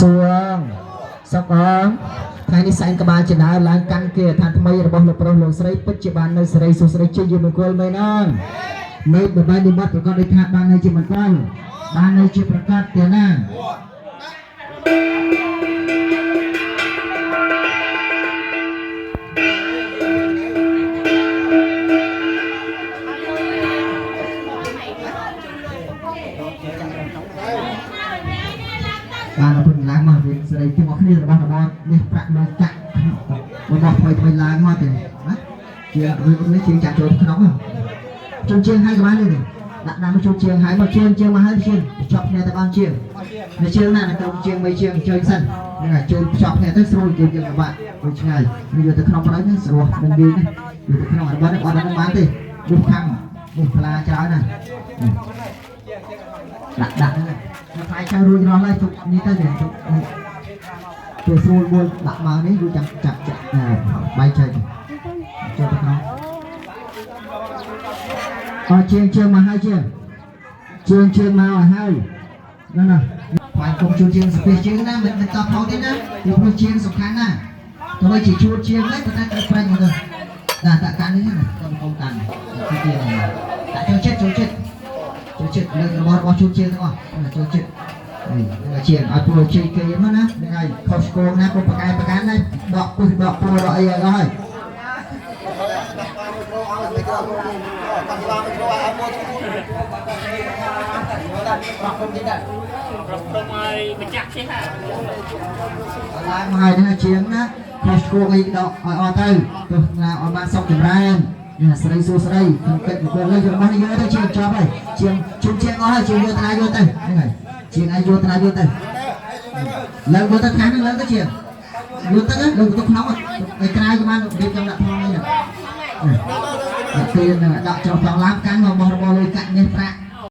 សួងសុខអងថ្ងៃនេះសែនក្បាលជាដើរឡើងកាន់គេឋានថ្មីរបស់លោកប្រុសលោកស្រីពិតជាបាននៅសេរីសុស្ដីជ័យមង្គលមែនអងនៅបបាយនិមត្តប្រកាសដូចថាបាននៅជាមង្គលបាននៅជាប្រកាសទេណា បានអរគុណឡើងមកវិញសេរីទាំងអស់គ្នារបស់របរនេះប្រាក់លុយកាក់របស់ថ្មីថ្មីឡើងមកទេណាជារឿងនេះជាងចាក់ចូលក្នុងជុំជាងឲ្យក៏បាននេះដាក់ដាក់មកជុំជាងឲ្យមកជាងជាងមកឲ្យជាងភ្ជាប់គ្នាទៅបានជាងនៅជាងណានៅក្រុមជាងបីជាងអញ្ជើញសិនហ្នឹងហើយចូលភ្ជាប់គ្នាទៅស្រួលជាងយើងលំបាកដូចឆ្ងាយនេះយកទៅក្នុងបណ្ដោយនេះស្រួលនឹងវានេះយកទៅក្នុងរបស់នេះអត់ដល់បានទេបុះខាំបុះផ្លាច្រើនណាស់ដាក់ដាក់ហ្នឹង ខ្លាយចាំរួចរាល់ហើយទុកនេះទៅទុកនេះជួយស្រួលមួយដាក់មកនេះរួចចាំចាក់ចាក់បាយចែកចូលទៅក្នុងអរជាងជាងមកហើយជាងជាងជាងមកឲ្យហើយណាណាខ្លាយគុំជួជាងស្ពះជាងណាមិនមិនតបផងទេណាពីព្រោះជាងសំខាន់ណាស់ទោះបីជាជួជាងហ្នឹងប៉ុន្តែត្រូវប្រេងមកទៅដាក់ដាក់កាន់នេះណាកុំកុំកាន់ទីទៀតដាក់ចូលចិត្តចូលចិត្តចូលចិត្តលើករបស់របស់ជួជាងទាំងអស់ចូលចិត្ត នេះជាងឲ្យពលជ័យគេមកណាហ្នឹងហើយខុសឆ្គងណាកុំប្រកែប្រកាន់ណាដកពឹសដកពួរដកអីឲ្យអស់ហើយ ប្រមឲ្យម្ចាស់ចេះហ่า ឡើងមកហើយហ្នឹងជាងណាខុសឆ្គងអីដកឲ្យអស់ទៅទោះណាឲ្យបានសុខចម្រើននេះស្រីសួស្រីក្នុងកិច្ចមង្គលនេះរបស់នេះយកទៅជាងចប់ហើយជាងជុំជាងអស់ហើយជាងយកត្រាយកទៅហ្នឹងហើយជាងឲ្យយកត្រាយកទៅឡើងយកទៅខាងហ្នឹងឡើងទៅជាងយកទៅលើទៅក្នុងឯក្រៅក៏បានរៀបចំដាក់ផងនេះដាក់ទៀននឹងដាក់ចុះផងឡាមកាន់របស់របរលុយកាក់នេះប្រាក់